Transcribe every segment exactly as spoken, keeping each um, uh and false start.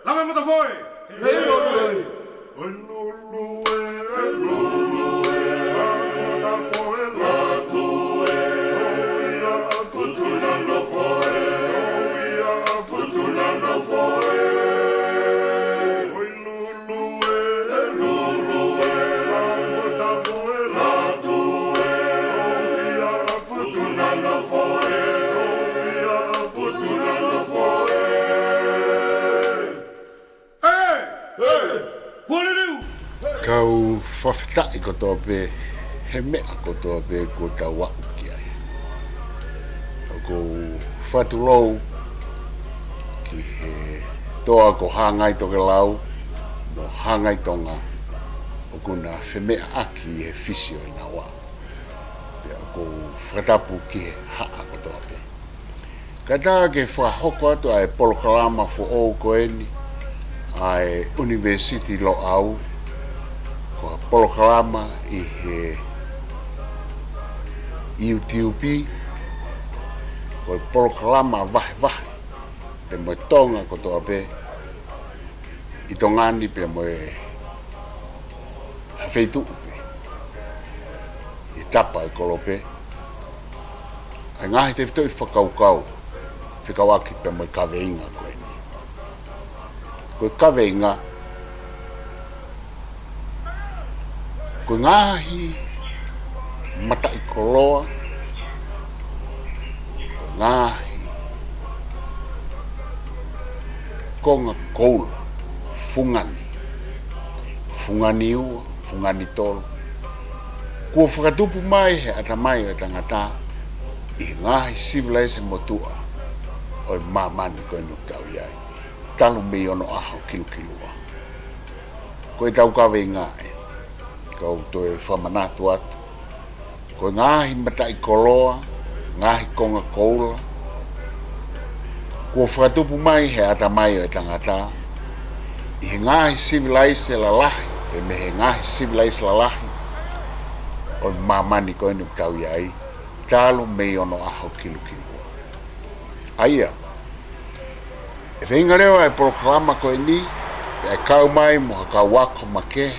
Lave Matafoe! Hei, oi, oi! Oi, lulu e, oi, lulu e, Lave Matafoe, latu e, oi, ia, futu na nofoe, oi, ia, futu na nofoe. Oi, lulu e, oi, lulu e, Lave Matafoe, latu e, oi, ia, futu na nofoe, oi, ia, futu na nofoe. Ē! Ē! Kau fakafetaʻi kotoa pē he meʻa kotoa pē kuo tau aʻu ki ai. ʻOku ou fakatulou ki he toa ko Hangai Tokelau mo Hangai Tonga ʻoku na femeʻaʻaki he fisi ʻo e naua. Pea ʻoku ou fakatapu ki he haʻa kotoa pē. Kae ʻatā ke fakahoko atu ʻa e polokalama foʻou ko eni ʻa e ʻUnivēsiti Loʻau, ko e polokalama ʻi he YouTube, ko e polokalama vahevahe pē mo Tonga kotoa pē, ʻi Tonga ni pea mo e ha feituʻu pē ʻi he tapa ʻo e kolope, ʻa e ngaahi tefitoʻi fakakaukau fekauʻaki pea mo e kaveinga ko eni. Ko e kaveinga, ko e ngaahi mataʻikoloa, ko e ngaahi konga koula, fungani, fungani ua, fungani tolu, kuo fakatupu mai he ʻatamai ʻo e tangata ʻi he ngaahi sivilaise motuʻa ʻo e māmani ko eni ʻoku tau ʻi ai, talu mei onoʻaho kilukilua. Ko ʻetau kaveinga ē, kau toe fakamanatu atu, ko e ngaahi mataʻikoloa, ngaahi konga koula, kuo fakatupu mai he ʻatamai ʻo e tangata ʻi he ngaahi sivilaise lalahi, pea mei he ngaahi sivilaise lalahi ʻo e māmani ko eni ʻoku tau ʻi ai, talu mei onoʻaho kilukilua. ʻA ia, ʻe feinga leva e polokalama ko eni, pea ʻe kau mai mo ha kau ako makehe,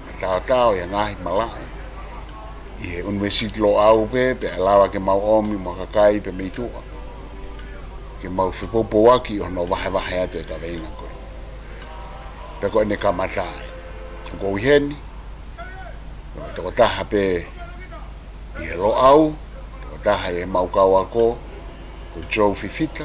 mataotao ʻi he ngaahi malaʻe ʻi he ʻUnivēsiti Loʻau pē, pea ʻe lava ke mau ʻomi mo ha kakai pē mei tuʻa, ke mau fepoupouaki ʻi hono vahevahe atu e kaveinga ko ē. Pea ko ʻene kamata ē, ʻoku ou ʻi heni mo e tokotaha pē ʻi he Loʻau, tokotaha ʻi heʻemau kau ako, ko Joe Fifita,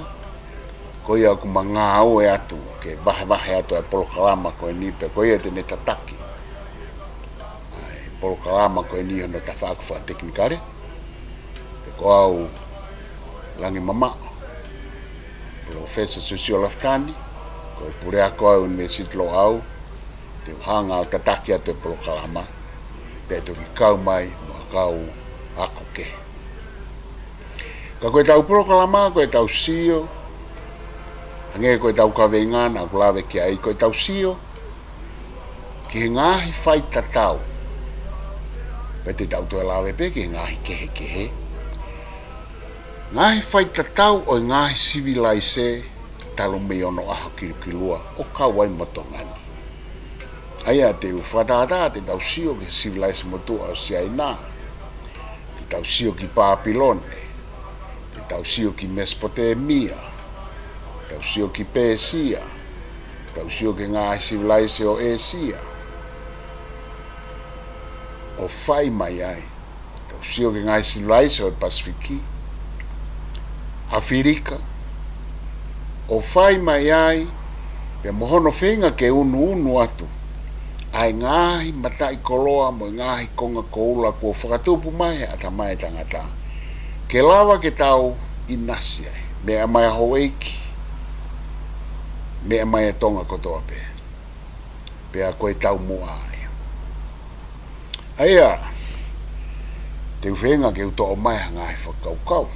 ko ia ʻoku ma ngāue atu ke vahevahe atu e polokalama ko eni, pea ko ia te ne tataki ʻa e polokalama ko eni ʻi hono tafaʻaki fakatekinikale. Pea ko au, Langi Mamaʻo, Palōfesa Siosiua Lafitani, ko e puleako ʻa e ʻUnivēsiti Loʻau, te u hanga ʻo tataki atu e polokalama, pea toki kau mai mo ha kau ako kehe. Ka ko ʻetau polokalama, ko ʻetau sio, hangē ko ʻetau kaveinga naʻa ku lave ki ai, ko ʻetau sio ki he ngaahi faitatau, pea te tau toe lave pē ki he ngaahi kehekehe, ngaahi faitatau ʻo e ngaahi sivilaise talu mei onoʻaho kilukilua ʻo kau ai mo Tonga ni. ʻA ia te u fakatātā, te tau sio ki he sivilaise motuʻa ʻo Siaina, te tau sio ki Pāpilone, te tau sio ki Mesopotemia, te tau sio ki Pēsia, te tau sio ki he ngaahi sivilaise ʻo ʻĒsia, ʻo fai mai ai, te tau sio ki he ngaahi sivilaise ʻo e Pasifiki, ʻAfilika, ʻo fai mai ai, pea mo hono feinga ke unuunu atu ʻa e ngaahi mataʻikoloa mo e ngaahi konga koula kuo fakatupu mai he ʻatamai e tangata, ke lava ke tau ʻinasi ai, meʻa mai ʻa houʻeiki, meʻa mai ʻa Tonga kotoa pē. Pea ko e taumuʻa ia. ʻA ia, te u feinga ke u toʻo mai ha ngaahi fakakaukau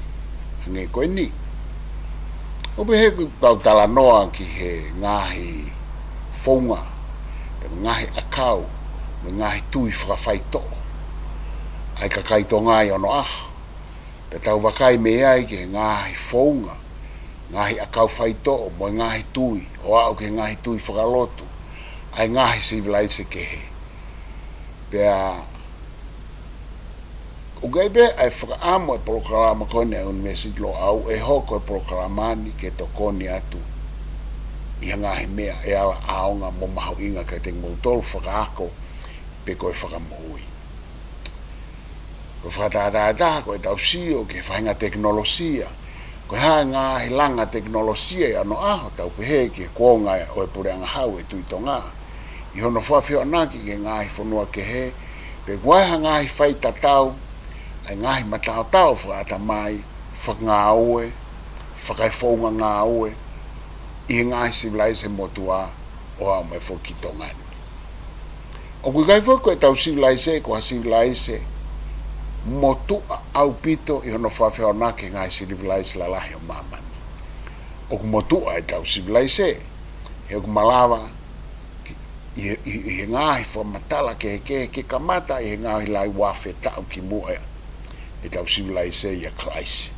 hangē ko eni. ʻOku pehē ʻeku kau talanoa ki he ngaahi founga, pe ngaahi ʻakau, mo e ngaahi tui fakafaitoʻo ʻa e kakai Tonga ʻi onoʻaho. Pea tau vakai mei ai ki he ngaahi founga ngaahi ʻakau faitoʻo mo e ngaahi tui, ʻo aʻu ki he ngaahi tui fakalotu ʻa e ngaahi sivilaise kehe. Pea ʻoku ʻi ai pē ʻa e fakaʻamu ʻa e polokalama ko eni ʻa e ʻUnivēsiti Loʻau ʻe hoko e polokalama ni ke tokoni atu ʻi ha ngaahi meʻa ʻe ala ʻaonga mo mahuʻinga kiate kimoutolu fakaako pe ko e fakamoʻui. Ko e fakatātā ʻe taha, ko ʻetau sio ki he faʻahinga tekinolosia, ko e hā e ngaahi langa tekinolosia ʻi onoʻaho, tau pehē ki he kuonga ʻo e Puleʻanga Hau ʻo e Tuʻi Tonga, ʻi hono fakafehoanaki ki he ngaahi fonua kehe, pe ko e hā e ngaahi faitatau, ʻa e ngaahi mataotao fakaʻatamai, fakangāue, fakaefounga ngāue ʻi he ngaahi sivilaise motuʻa ʻo aʻu mai foki ki Tonga ni. ʻOku ʻikai foki ko ʻetau sivilaise ko ha sivilaise motuʻa ʻaupito ʻi hono fakafehoanaki ki he ngaahi sivilaise lalahi ʻo māmani. ʻOku motuʻa ʻetau sivilaise, he ʻoku malava ki, ʻi he, ʻi he, ʻi he ngaahi fakamatala kehekehe ke kamata ʻi he ngaahi lau afe taʻu kimuʻa ʻetau sivilaise ʻia Kalaisi.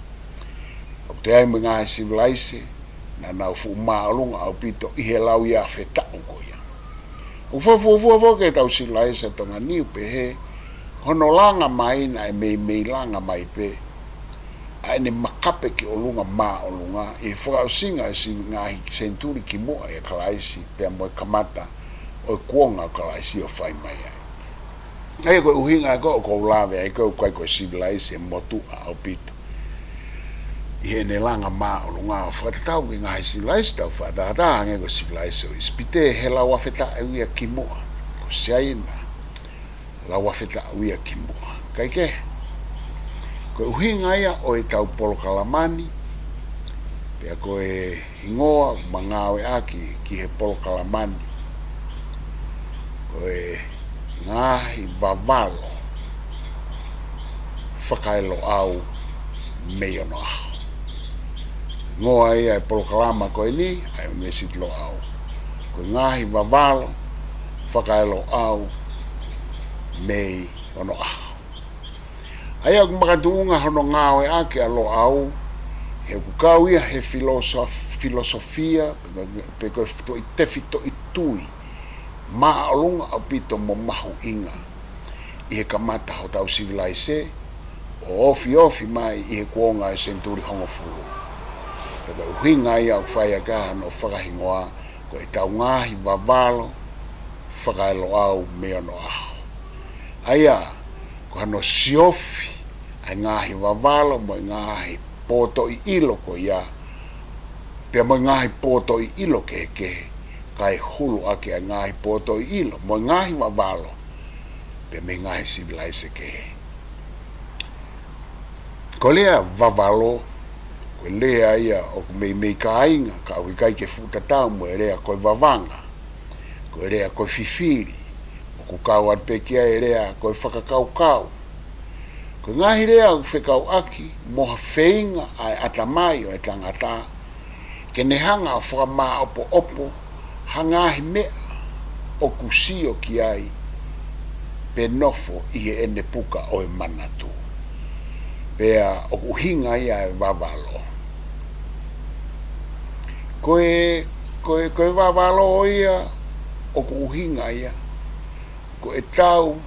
ʻOku toe ʻi ai mo e ngaahi sivilaise naʻa nau fuʻu māʻolunga ʻaupito ʻi he lau afe taʻu ko ia. ʻOku fakafuofua foki ʻetau sivilaise ʻa Tonga ni ʻo pehē, hono langa mai naʻe meimei langa mai pē ʻa ʻene makape ki ʻolunga māʻolunga ʻi he fakaʻosinga ʻo e sivi ngaahi senituli kimuʻa ʻia Kalaisi pea mo e kamata ʻo e kuonga ʻo Kalaisi ʻo fai mai ai. ʻA ia ko e ʻuhinga ko ē ʻoku ou lave ai ko e ʻoku ʻikai ko e sivilaise motuʻa ʻaupito ʻi heʻene langa māʻolunga ʻo fakatatau ki he ngaahi sivilaise tau fakatātā, hangē ko e sivilaise ʻo ʻIsipite he lau afe taʻu ia kimuʻa, ko Siaina lau afe taʻu ia kimuʻa. Kae kehe, ko e ʻuhinga ia ʻo ʻetau polokalama ni, pea ko e hingoa ʻoku ma ngāueʻaki ki he polokalama ni, ko e ngaahi vavalo fakaeLoʻau mei onoʻaho. Hingoa ia ʻo e polokalama ko eni ʻa e ʻUnivēsiti Loʻau, ko e ngaahi vavalo fakaeLoʻau mei onoʻaho. ʻA ia ʻoku makatuʻunga hono ngāueʻaki ʻa Loʻau, he ʻoku kau ia he filoso-, filosofia, pe, pe ko e foʻi tefitoʻi tui māʻolunga ʻaupito mo mahuʻinga ʻi he kamata hotau sivilaise, ʻo ofiofi mai ʻi he kuonga ʻo e senituli hongofulu. Pea ko e ʻuhinga ia ʻoku fai ʻaki ai hono fakahingoa ko ʻetau ngaahi vavalo fakaeLoʻau mei onoʻaho. ʻA ia, ko hano siofi ʻa e ngaahi vavalo mo e ngaahi pōtoʻi ʻilo ko ia, pea mo e ngaahi pōtoʻi ʻilo kehekehe, kae hulu ʻaki ʻa e ngaahi pōtoʻi ʻilo mo e ngaahi vavalo pea mei he ngaahi sivilaise kehe. Ko e lea vavalo, ko e lea ia ʻoku meimei kāinga, ka ʻoku ʻikai ke fuʻu tatau mo e lea ko e vavanga, ko e lea ko e fifili, ʻoku kau atu pē ki ai e lea ko e fakakaukau. Ko e ngaahi lea ʻoku fekauʻaki mo ha feinga ʻa e ʻatamai ʻo e tangata ke ne hanga ʻo fakamāʻopoʻopo ha ngaahi meʻa ʻoku sio ki ai pe nofo ʻi heʻene puka ʻo e manatu. Pea ʻoku ʻuhinga ia e vavalo. Ko e, ko e, ko e vavalo ia ʻoku ʻuhinga ia ko ʻetau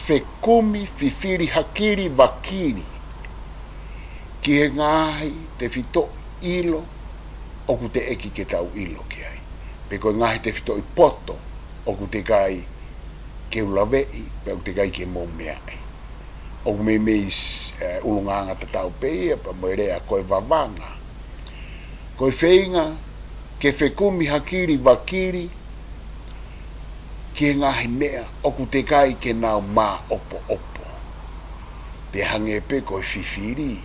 fekumi, fifili, hakili, vakili ki he ngaahi tefitoʻi ʻilo ʻoku teʻeki ke tau ʻilo ki ai, pe ko e ngaahi tefitoʻi poto ʻoku teʻeki ai ke u laveʻi, pe ʻoku teʻeki ai ke mou meaʻi. ʻOku meimei s-, ē, ʻulungaanga tatau pē ia pea mo e lea ko e vavanga. Ko e feinga ke fekumi, hakili, vakili ki he ngaahi meʻa ʻoku teʻeki ai ke nau māʻopoʻopo. Pea hangē pē ko e fifili,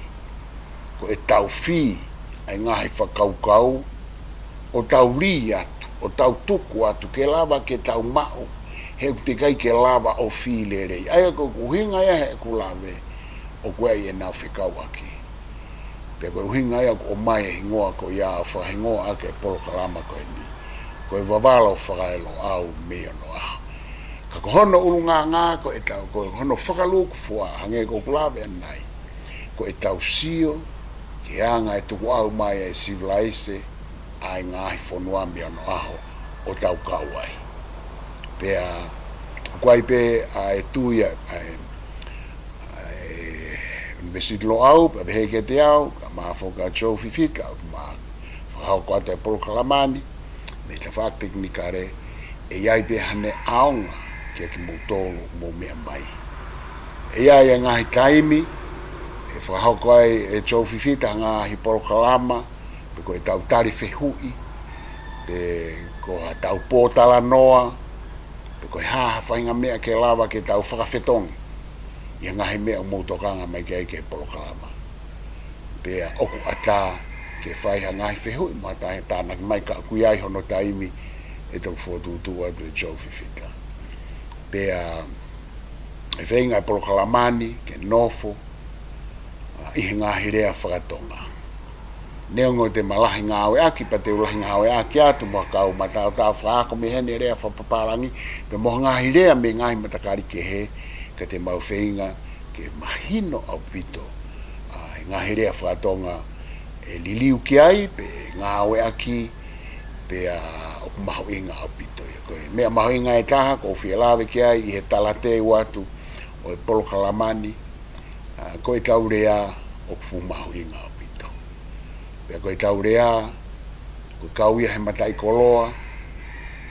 ko ʻetau fī ʻa e ngaahi fakakaukau, ʻo tau lī atu, ʻo tau tuku atu ke lava ke tau maʻu, he ʻoku teʻeki ai ke lava ʻo fī lelei. ʻA ia ko e ʻuhinga ia he ʻeku lave, ʻoku ʻi ai ʻenau fekauʻaki. Pea ko e ʻuhinga ia ʻoku ʻomai e hingoa ko ia ʻo fakahingoa ʻaki e polokalama ko eni, ko e vavalo fakaeLoʻau mei onoʻaho. Ka ko hono ʻulungaanga ko ʻetau, ko hono fakalūkufua, hangē ko ʻeku lave ʻanenai, ko ʻetau sio ki ʻi he anga e tukuʻau mai e sivilaise ʻa e ngaahi fonua mei onoʻaho ʻo tau kau ai. Pea ʻoku ʻi ai pē ʻa e tui ʻa e, ʻa e ʻUnivēsiti Loʻau, pea pehē kiate au, kae ʻumaʻā foki ʻa Joe Fifita, ʻoku ma fakahoko atu e polokalama ni, mei he tafaʻaki tekinikale, ʻe ʻi ai pē haʻane ʻaonga kiate kimoutolu ʻoku mou meʻa mai. ʻE ʻi ai e ngaahi taimi ʻe fakahoko ai ʻe Joe Fifita ha ngaahi polokalama, pe ko ʻetau tali fehuʻi, pe ko haʻatau pōtalanoa, pe ko e hā ha faʻahinga meʻa ke lava ke tau fakafetongi ʻi he ngaahi meʻa ʻoku mou tokanga mai ki ai ki he polokalama. Pea ʻoku ʻatā ke fai ha ngaahi fehuʻi mo ha tānaki mai ka ʻoku ʻi ai hono taimi ʻe toki fokotuʻutuʻu atu ʻe Joe Fifita. Pea ʻe feinga e polokalama ni ke nofo, ʻa, ʻi he ngaahi lea faka-Tonga. Neongo te ma lahi ngāueʻaki, pea te u lahi ngāueʻaki atu mo ha kau mataotao fakaako mei heni e lea fakapapālangi, pe mo ha ngaahi lea mei he ngaahi matakali kehe, ka te mau feinga ke mahino ʻaupito, ʻa, e ngaahi lea faka-Tonga ʻe liliu ki ai, pe ngāueʻaki, pea ʻoku mahuʻinga ʻaupito ia. Ko e meʻa mahuʻinga ʻe taha, ʻoku ou fie lave ki ai ʻi he talateu atu ʻo e polokalama ni, ʻa, ko ʻetau lea ʻoku fuʻu mahuʻinga ʻaupito. Pea ko ʻetau lea, ʻoku kau ia he mataʻikoloa,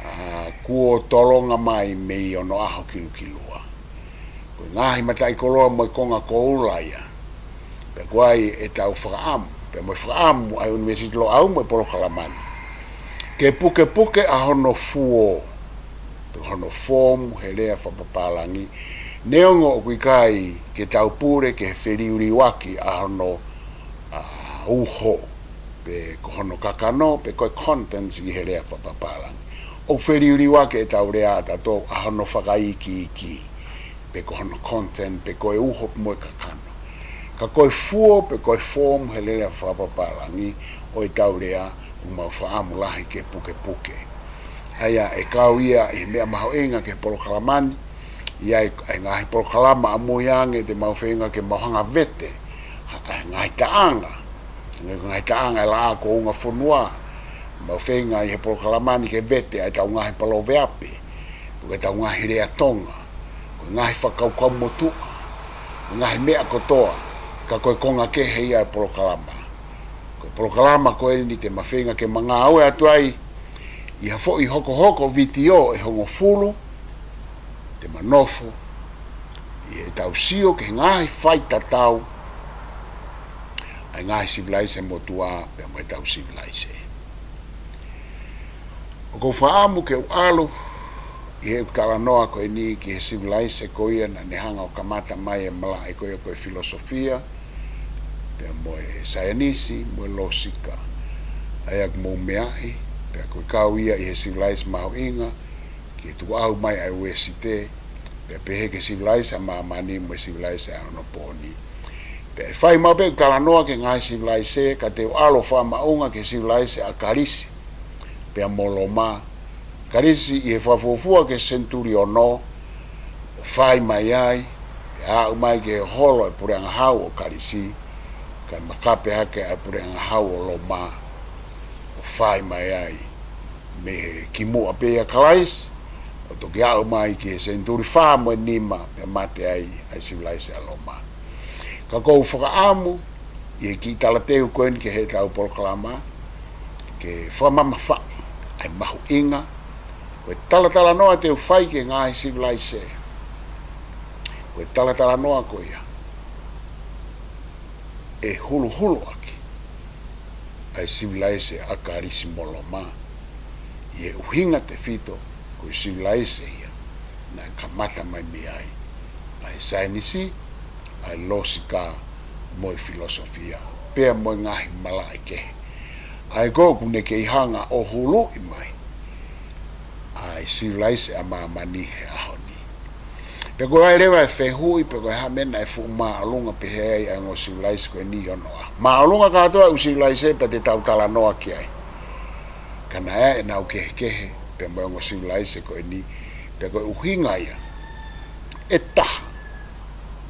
ʻa, kuo tolonga mai mei onoʻaho kilukilua. Ko e ngaahi mataʻikoloa mo e konga koula ia. Pea ʻoku ʻi ai ʻetau fakaʻamu, pea mo e fakaʻamu ʻa e ʻUnivēsiti Loʻau mo e polokalama ni, ke pukepuke ʻa hono fuo, pe hono foomu he lea fakapapālangi, neongo ʻoku ʻikai ke tau pule ki he feliuliuaki ʻa hono, ʻa, uho, pe ko hono kakano, pe ko e contents ʻi he lea fakapapālangi. ʻOku feliuliuaki ʻetau lea ʻatautolu ʻa hono fakaikiiki, pe ko hono content, pe ko e uho mo e kakano. Ka ko e fuo, pe ko e foomu he lea fakapapālangi ʻo ʻetau lea, ʻoku mau fakaʻamu lahi ke pukepuke. ʻA ia ʻe kau ia ʻi he meʻa mahuʻinga ki he polokalama ni, ʻi ai e ngaahi polokalama ʻamui ange te mau feinga ke mau hanga vete, ʻa, ʻa e ngaahi taʻanga, ngaahi taʻanga e laʻā kuo ungafonua, mau feinga ʻi he polokalama ni ke vete ʻa ʻetau ngaahi paloveape, ko ʻetau ngaahi lea Tonga, ko e ngaahi fakakaukau motuʻa, ko e ngaahi meʻa kotoa, ka ko e konga kehe ia e polokalama. Ko e polokalama ko eni te ma feinga ke ma ngāue atu ai, ʻi ha foʻi hokohoko vitiō ʻe hongofulu, te ma nofo, ʻi heʻetau sio ki he ngaahi faitatau ʻa e ngaahi sivilaise motuʻa pea mo ʻetau sivilaise. ʻOku ou fakaʻamu ke u ʻalu ʻi heʻeku talanoa ko eni ki he sivilaise ko ia naʻa ne hanga ʻo kamata mai e malaʻe ko ia ko e filosofia, pea mo e saienisi, mo e lōsika. ʻA ia ʻoku mou meaʻi, pea ʻoku kau ia ʻi he sivilaise mahuʻinga, ke tukuʻau mai ʻa e Uēsite, pea pehē ki he sivilaise ʻa māmani mo e sivilaise ʻa onopōni. Pea ʻe fai maʻu pē ʻeku talanoa ki he ngaahi sivilaise, ka te u ʻalu ʻo fakamaʻunga ki he sivilaise ʻa Kalisi, pea mo Loma. Kalisi ʻi he fakafuofua ki he senituli ono, ʻo fai mai ai, pea aʻu mai ki he holo e puleʻanga hau ʻo Kalisi, kae makape hake ʻa e puleʻanga hau ʻo Loma, ʻo fai mai ai mei he kimuʻa pē ʻia Kalaisi, ʻo toki aʻu mai ki he senituli fā mo e nima, pea mate ai ʻa e sivilaise ʻa Loma. Ka ʻoku ou fakaʻamu, ʻi he kiʻi talateu ko eni ki heʻetau polokalama, ke fakamamafaʻi ʻa e mahuʻinga, ko e talatalanoa te u fai ki he ngaahi sivilaise, ko e talatalanoa ko ia ʻe huluhulu ʻaki ʻa e sivilaise ʻa Kalisi mo Loma, ʻi he ʻuhinga tefito ko e sivilaise ia naʻe kamata mai mei ai ʻa e saienisi, ʻa e lōsika mo e filosofia, pea mo e ngaahi malaʻe kehe. ʻA ia ko ē ʻoku ne kei hanga ʻo huluʻi mai ʻa e sivilaise ʻa māmani he ʻaho ni. Pea ko e ʻai leva e fehuʻi, pe ko e hā e meʻa naʻe fuʻu māʻolunga pehē ai ʻa e ongo sivilaise ko eni ʻi onoʻaho. Māʻolunga kātoa e ʻū sivilaise pea te tau talanoa ki ai. Ka naʻe ʻi ai ʻenau kehekehe, pea mo e ongo sivilaise ko eni, pea ko e ʻuhinga ia ʻe taha,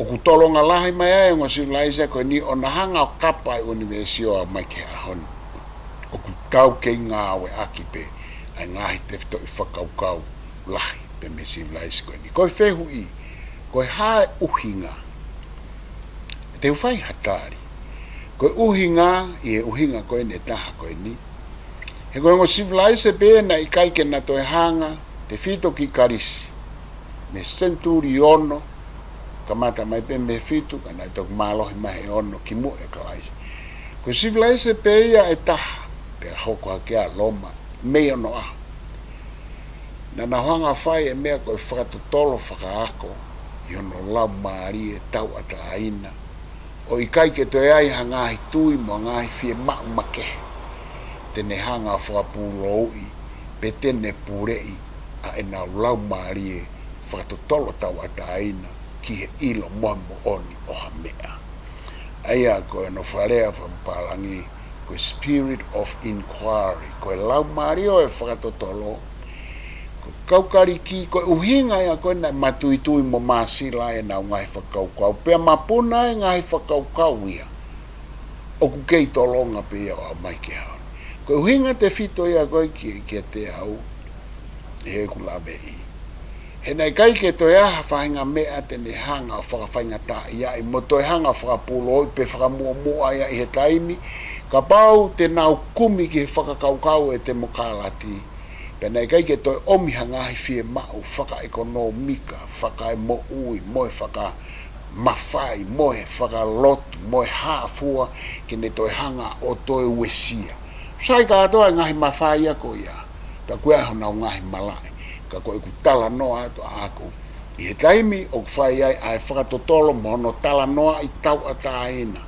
ʻOku tolonga lahi mai ai e ongo sivilaise ko eni ʻo na hanga ʻo kapa e ʻunivēsi ʻo aʻu mai ki he ʻaho ni. ʻOku tau kei ngāueʻaki pē ʻa e ngaahi tefitoʻi fakakaukau lahi pē mei he sivilaise ko eni. Ko e fehuʻi, ko e hā e ʻuhinga? Te u fai ha tali. Ko e ʻuhinga, ʻi he ʻuhinga ko eni ʻe taha ko eni, he ko e ongo sivilaise pē ia naʻe ʻikai ke na toe hanga, tefito ki Kalisi, mei he senituli ono, kamata mai pē mei he fitu, ka naʻe toki mālohi mai he ono kimuʻa ʻia Kalaisi. Ko e sivilaise pē ia ʻe taha, pea hoko hake ʻa Loma, mei onoʻaho. Naʻa nau hanga ʻo fai e meʻa ko e fakatotolo fakaako ʻi hono laumālie tauʻatāina, ʻo ʻikai ke toe ai ha ngaahi tui mo e ngaahi fiemaʻu makehe te ne hanga ʻo fakapūlouʻi pe te ne puleʻi ʻa ʻenau laumālie fakatotolo tauʻatāina ki he ʻilo mo e moʻoni ʻo ha meʻa. ʻA ia ko hono fakalea fakapālangi, ko e spirit of inquiry, ko e laumālie ʻo e fakatotolo. Ko e kau Kalisi, ko e ʻuhinga ia ko ē naʻe matuitui mo māsila ai ʻenau ngaahi fakakaukau, pea mapuna ai e ngaahi fakakaukau ia. ʻOku kei tolonga pē ia ʻo aʻu mai ki he ʻaho ni. Ko e ʻuhinga tefito ia ko ē ki, kiate au, he ʻeku laveʻi, he naʻe ʻikai ke toe ai ha faʻahinga meʻa te ne hanga ʻo fakafaingataʻaʻiaʻi mo toe hanga ʻo fakapūlouʻi pe fakamuʻomuʻa ia ʻi he taimi, kapau te nau kumi ki he fakakaukau ʻo e temokalati, pea naʻe ʻikai ke toe ʻomi ha ngaahi fiemaʻu fakaʻekonōmika, fakaemoʻui, mo e fakamafai, mo e fakalotu, mo e hā fua, ke ne toe hanga ʻo toe uesia. Sai kātoa e ngaahi mafai ia ko ia, pea ʻoku ʻi ai honau ngaahi malaʻe, ka ko ʻeku talanoa atu ʻaʻaku ʻi he taimi ʻoku fai ai ʻa e fakatotolo mo hono talanoaʻi tauʻatāina.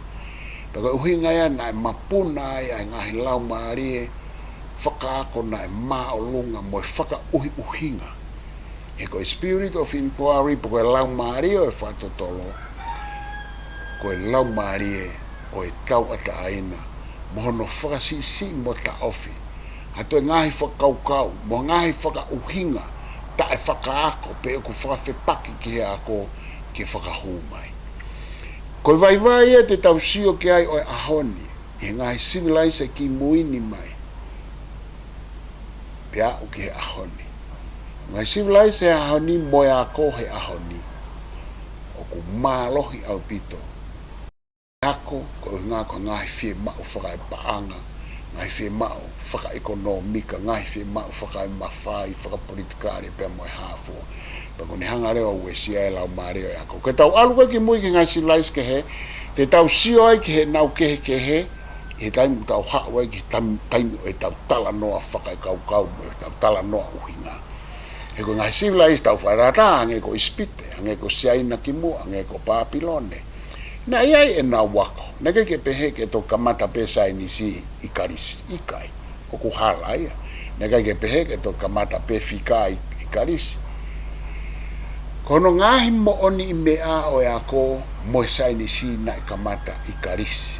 Pea ko e ʻuhinga ia naʻe mapuna ai ʻa e ngaahi laumālie fakaako naʻe māʻolunga mo e fakaʻuhiʻuhinga. He ko e spirit of inquiry, pe ko e laumālie ʻo e fakatotolo, ko e laumālie ʻo e tauʻatāina mo hono fakasiʻisiʻi mo taʻofi ha toe ngaahi fakakaukau mo e ngaahi fakaʻuhinga taʻefakaako pe ʻoku fakafepaki ki he ako ke fakahū mai. Ko e vaivai ia te tau sio ki ai ʻo e ʻaho ni, ʻi he ngaahi sivilaise kimui ni mai pea aʻu ki he ʻaho ni. Ngaahi sivilaise he ʻaho ni mo e ako he ʻaho ni, ʻoku mālohi ʻaupito. Ako, ko e ʻuhinga ko e ngaahi fiemaʻu fakaepaʻanga, ngaahi fiemaʻu fakaʻekonōmika, ngaahi fiemaʻu fakaemafai, fakapolitikale, pea mo e hā fua. Pea ʻoku ne hanga leva ʻo uesia e laumālie ʻo e ako. Ke tau ʻalu ko ē kimui ki he ngaahi sivilaise kehe, te tau sio ai ki heʻenau kehekehe, ʻi he taimi ʻoku tau haʻu ai ki he tam-, taimi ʻo ʻetau talanoa fakakaukau mo ʻetau talanoa ʻuhinga. He ko e ngaahi sivilaise tau fakatātā, hangē ko ʻIsipite, hangē ko Siaina kimuʻa, hangē ko Pāpilone, naʻe ʻi ai ʻenau ako. Naʻe ʻikai ke pehē ke toki kamata pē saienisi ʻi Kalisi, ʻikai. ʻOku hala ia. Naʻe ʻikai ke pehē ke toki kamata pē fika ʻi, ʻi Kalisi. Ko hono ngaahi moʻoniʻi meʻa ʻo e ako mo e saienisi naʻe kamata ʻi Kalisi.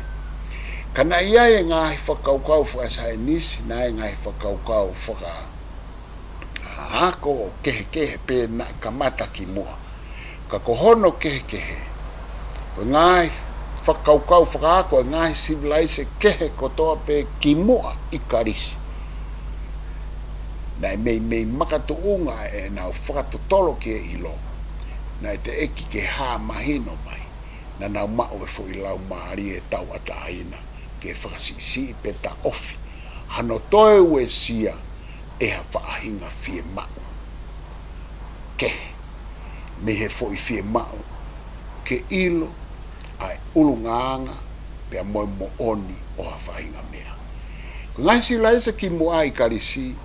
Ka naʻe ʻi ai e ngaahi fakakaukau fakasaienisi, naʻe ʻi ai e ngaahi fakakaukau faka ako kehekehe pē naʻe kamata kimuʻa. Ka ko hono kehekehe, ko e ngaahi fakakaukau fakaako e ngaahi sivilaise kehe kotoa pē kimuʻa ʻi Kalisi, naʻe meimei makatuʻunga ʻenau fakatotolo ki he ʻilo, naʻe teʻeki ke hā mahino mai naʻa nau maʻu e foʻi laumālie tauʻatāina ke fakasiʻisiʻi pe taʻofi hano toe uesia ʻe ha faʻahinga fiemaʻu kehe mei he foʻi fiemaʻu ke ʻilo ʻa e ʻulungaanga pea mo e moʻoni ʻo ha faʻahinga meʻa. Ko e ngaahi sivilaise kimuʻa ʻi Kalisi,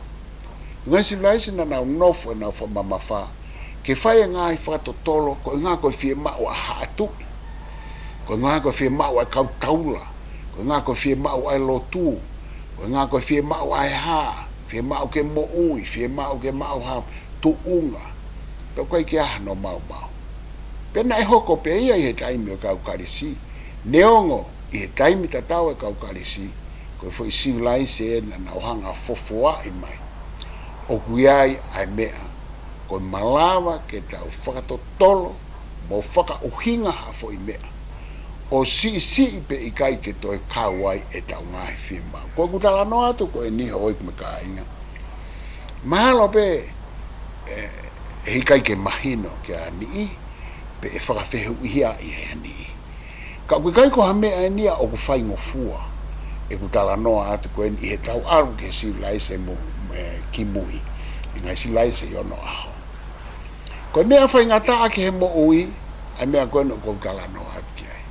ko e ngaahi sivilaise naʻa nau nofo ʻenau fakamamafa ke fai e ngaahi fakatotolo, ko e ʻuhinga ko e fiemaʻu ʻa haʻa tuʻi, ko e ʻuhinga ko e fiemaʻu ʻa e kau taula, ko e ʻuhinga ko e fiemaʻu ʻa e lotu, ko e ʻuhinga ko e fiemaʻu ʻa e hā, fiemaʻu ke moʻui, fiemaʻu ke maʻu ha tuʻunga. Pea ʻoku ʻikai ke ʻi ai hano maumau. Pea naʻe hoko pē ia ʻi he taimi ʻo e kau Kalisi. Neongo ʻi he taimi tatau e kau Kalisi, ko e foʻi sivilaise naʻa nau hanga ʻo fofoaʻi mai, ʻoku ʻi ai ʻa e meʻa ko e malava ke tau fakatotolo mo fakaʻuhinga ha foʻi meʻa ʻo siʻisiʻi pe ʻikai ke toe kau ai ʻetau ngaahi fiemaʻu. Ko ʻeku talanoa atu ko eni, houʻeiki mo e kāinga. Mahalo pē ʻe, ʻe ʻikai ke mahino kia niʻihi, pe ʻe fakafehuʻia ʻe niʻihi. Ka ʻoku ʻikai ko ha meʻa eni ia ʻoku faingofua ʻeku talanoa atu ko eni ʻi heʻetau ʻalu ki he sivilaise mo, e, kimui, ʻi he ngaahi sivilaise ʻi onoʻaho. Ko e meʻa faingataʻa ki he moʻui ʻa e meʻa ko eni ʻoku ou talanoa atu ki ai,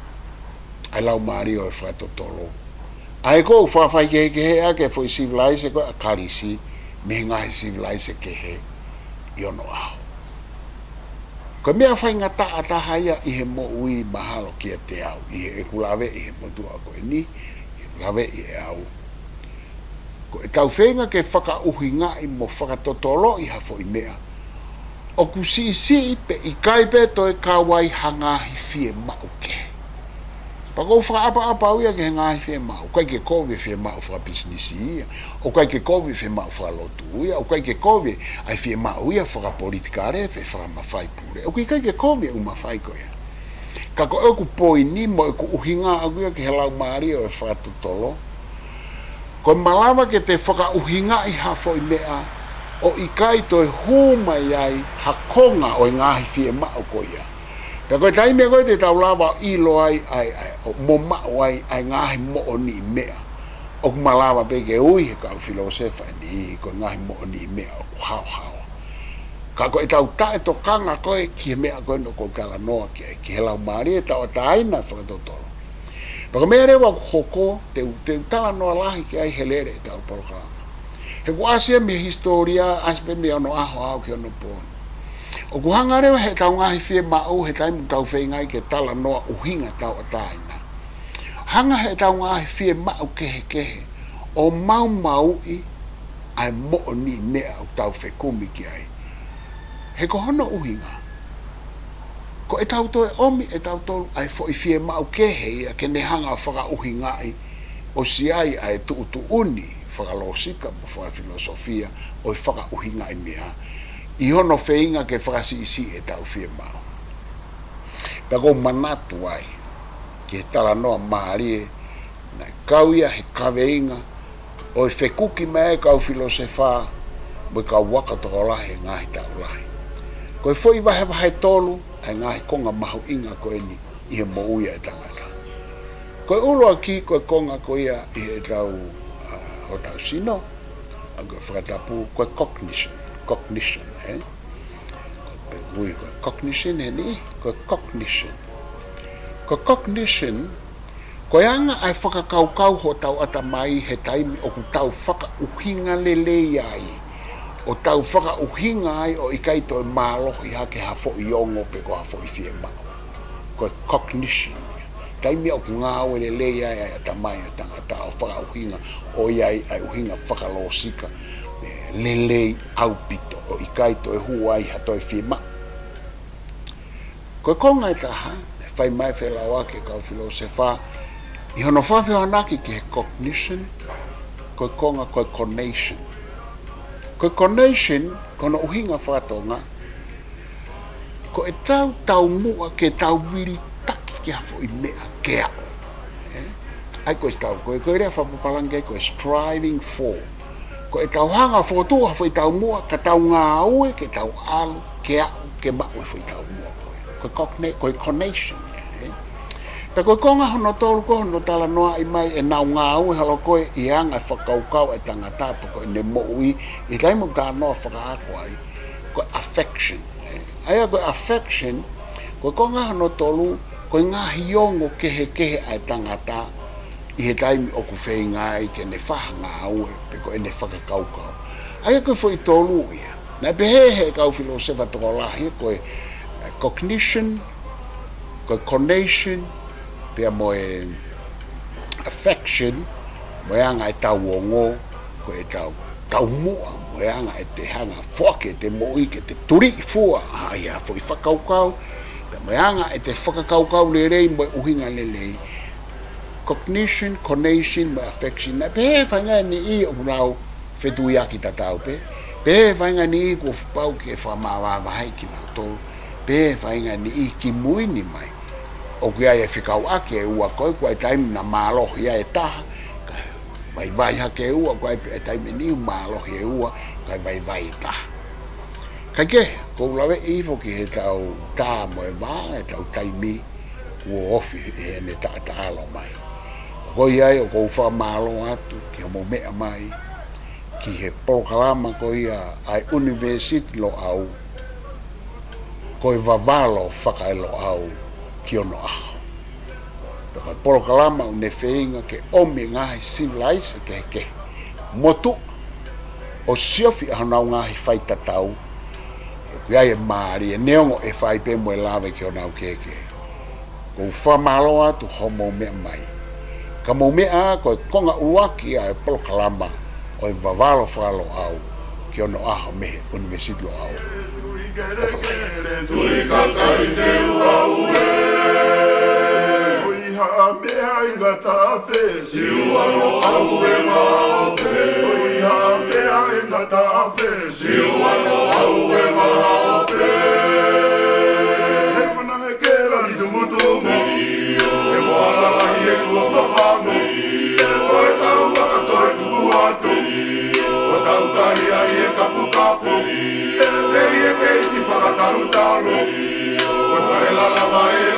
ʻa e laumālie ʻo e fakatotolo. ʻA ia ko e fakafaikehekeheʻi ʻa e foʻi sivilaise ko ē ʻa Kalisi mei he ngaahi sivilaise kehe ʻi onoʻaho. Ko e meʻa faingataʻa taha ia ʻi he moʻui mahalo kiate au, ʻi heʻeku laveʻi he motuʻa ko eni, ʻi heʻeku laveʻi ʻe au. Ko ʻetau feinga ke fakaʻuhingaʻi mo fakatotoloʻi ha foʻi meʻa, ʻoku siʻisiʻi pe ʻikai pē toe kau ai ha ngaahi fiemaʻu kehe. Pea ʻoku ou fakaʻapaʻapa au ia ki he ngaahi fiemaʻu. ʻOku ʻikai ke kovi e fiemaʻu fakapisinisi ia. ʻOku ʻikai ke kovi e fiemaʻu fakalotu ia. ʻOku ʻikai ke kovi ʻa e fiemaʻu ia fakapolitikale pe fakamafai pule. ʻOku ʻikai ke kovi e ʻū mafai ko ia. Ka ko ʻeku poini mo ʻeku ʻuhinga ʻaʻaku ia ki he laumālie ʻo e fakatotolo, ko e malava ke te fakaʻuhingaʻi ha foʻi meʻa ʻo ʻikai toe hū mai ai ha konga ʻo e ngaahi fiemaʻu ko ia. Pea ko e taimi ko ē te tau lava ʻo ʻilo ai, ʻa e, ʻa e, ʻo mo maʻu ai ʻa e ngaahi moʻoniʻi meʻa, ʻoku malava pē ke ui he kau filōsefa ʻe niʻihi ko e ngaahi moʻoniʻi meʻa ʻoku haohaoa. Ka ko ʻetau taʻetokanga ko ē ki he meʻa ko eni ʻoku ou talanoa ki ai, ki he laumālie tauʻatāina fakatotolo. Pea ko e meʻa leva ʻoku hoko, te u, te u talanoa lahi ki ai he lele ʻetau polokalama. He ʻoku ʻasi ia mei he hisitōlia, ʻasi pē mei onoʻaho ʻo aʻu ki onopooni. ʻOku hanga leva heʻetau ngaahi fiemaʻu, he taimi ʻoku tau feinga ai ke talanoa ʻuhinga tauʻatāina, hanga heʻetau ngaahi fiemaʻu kehekehe ʻo maumauʻi ʻa e moʻoniʻi meʻa ʻoku tau fekumi ki ai. He ko hono ʻuhinga, ko ʻetau toe ʻomi ʻe tautolu ʻa e foʻi fiemaʻu kehe ia ke ne hanga ʻo fakaʻuhingaʻi ʻo siʻi ai ʻa e tuʻutuʻuni fakalōsika mo fakafilōsofia ʻo e fakaʻuhingaʻi meʻa ʻi hono feinga ke fakasiʻisiʻi ʻetau fiemaʻu. Pea ʻoku ou manatu ai ki he talanoa mālie naʻe kau ia he kaveinga ʻo e fekuki mai ʻa e kau filōsefa mo e kau aka tokolahi he ngaahi taʻu lahi. Ko e foʻi vahevahe ʻe tolu ʻa e ngaahi konga mahuʻinga ko eni ʻi he moʻui ʻa e tangata. Ko e ʻuluaki, ko e konga ko ia ʻi heʻetau, ʻa, hotau sino, ʻa, ko e fakatapu, ko e cognition, cognition, ē? Ko e ui ko e cognition eni, ko e cognition. Ko e cognition, ko e anga ʻa e fakakaukau hotau ʻatamai he taimi ʻoku tau fakaʻuhinga lelei ai, ʻo tau fakaʻuhinga ai ʻo ʻikai toe mālohi hake ha foʻi ongo pe ko ha foʻi fiemaʻu. Ko e cognition. Taimi ʻoku ngāue lelei ai ʻa e ʻatamai ʻo e tangata ʻo fakaʻuhinga, ʻo ʻi ai ʻa e ʻuhinga fakalōsika, ē, lelei ʻaupito, ʻo ʻikai toe hū ai ha toe fiemaʻu. Ko e konga ʻe taha, ʻe fai mai felauʻaki ʻe he kau filōsefa, ʻi hono fakafehoanaki ki he cognition, ko e konga ko e conation. Ko e conation, ko hono ʻuhinga fakatonga, ko ʻetau taumuʻa ke tau vilitaki ki ha foʻi meʻa ke aʻu. Ē? ʻA ia ko e tau, ko e, ko e lea fakapapālangi ko e striving for. Ko ʻetau hanga ʻo fokotuʻu ha foʻi taumuʻa, ka tau ngāue ke tau ʻalu, ke aʻu, ke maʻu e foʻi taumuʻa ko ē. Ko e cogni-, ko e conation ia, ē? Pea ko e konga hono tolu ko hono talanoaʻi mai ʻenau ngāue holo ko ē ʻi he anga e fakakaukau ʻa e tangata pe ko ʻene moʻui, ʻi he taimi ʻoku talanoa fakaako ai, ko e affection, ē? ʻA ia ko e affection, ko e konga hono tolu, ko e ngaahi ongo kehekehe ʻa e tangata ʻi he taimi ʻoku feinga ai ke ne fai ha ngāue, pe ko ʻene fakakaukau. ʻA ia ko e foʻi tolu ia. Naʻe pehē ʻe he kau filōsefa tokolahi ko e, ē, cognition, ko e conation, pea mo e affection, mo e anga ʻetau ongo, ko ʻetau taumuʻa, mo e anga ʻete hanga ʻo foaki ʻete moʻui ke te tuliʻi fua ʻa ia foʻi fakakaukau, pea mo e anga ʻete fakakaukau lelei mo e ʻuhinga lelei. Cognition, conation, mo e affection. Naʻe pehē ʻe he faʻahinga ʻe niʻihi ʻoku nau fetuiaki tatau pē. Pehē ʻe he faʻahinga ʻe niʻihi kuo pau ke fakamāvahevaheʻi kinautolu. Pea faʻahinga niʻihi kimui ni mai, ʻoku ʻi ai e fekauʻaki ʻe ua ko ē, ʻoku ʻi ai e taimi naʻa mālohi ai e taha, kae vaivai hake ʻe ua, ʻoku ʻi ai e taimi ʻe niʻihi mālohi ʻe ua, kae vaivai e taha. Kae kehe, ʻoku ou laveʻi hifo ki heʻetau tā mo e vā, ʻetau taimi, kuo ofi ʻene taʻataʻalo mai. Ko ia ai ʻoku ou fakamālō atu ki hoʻomou meʻa mai ki he polokalama ko ia ʻa e ʻUnivēsiti Loʻau, ko e Vavalo Faka-e-Loʻau ki Onoʻaho. Pea ko e polokalama ʻoku ne feinga ke ʻomi e ngaahi sivilaise kehekehe, motuʻa, ʻo siofi ʻa honau ngaahi faitatau, ʻoku ʻi ai e mālie, neongo ʻe fai pē mo e lave ki honau kehekehe. ʻOku ou fakamālō atu hoʻomou meʻa mai. Ka mou meʻa, ko e konga ʻuluaki ʻa e polokalama ʻo e Vavalo Faka-Loʻau ki Onoʻaho mei he ʻUnivēsiti Loʻau. Tui kakai te u au ē. ʻOi ha meʻa ʻe ngata afe. Siua Loʻau e maʻo pē. ʻOi ha meʻa ʻe ngata afe. Siua Loʻau e maʻo pē. He mana he ke lali tumutumu. He moala lahi e kuo fafangu. He ko e tau makatoi kuku atu. Ko tau kali ai e kapukapu. He pei e keiki fakatalutalu. Ko e fale lalava e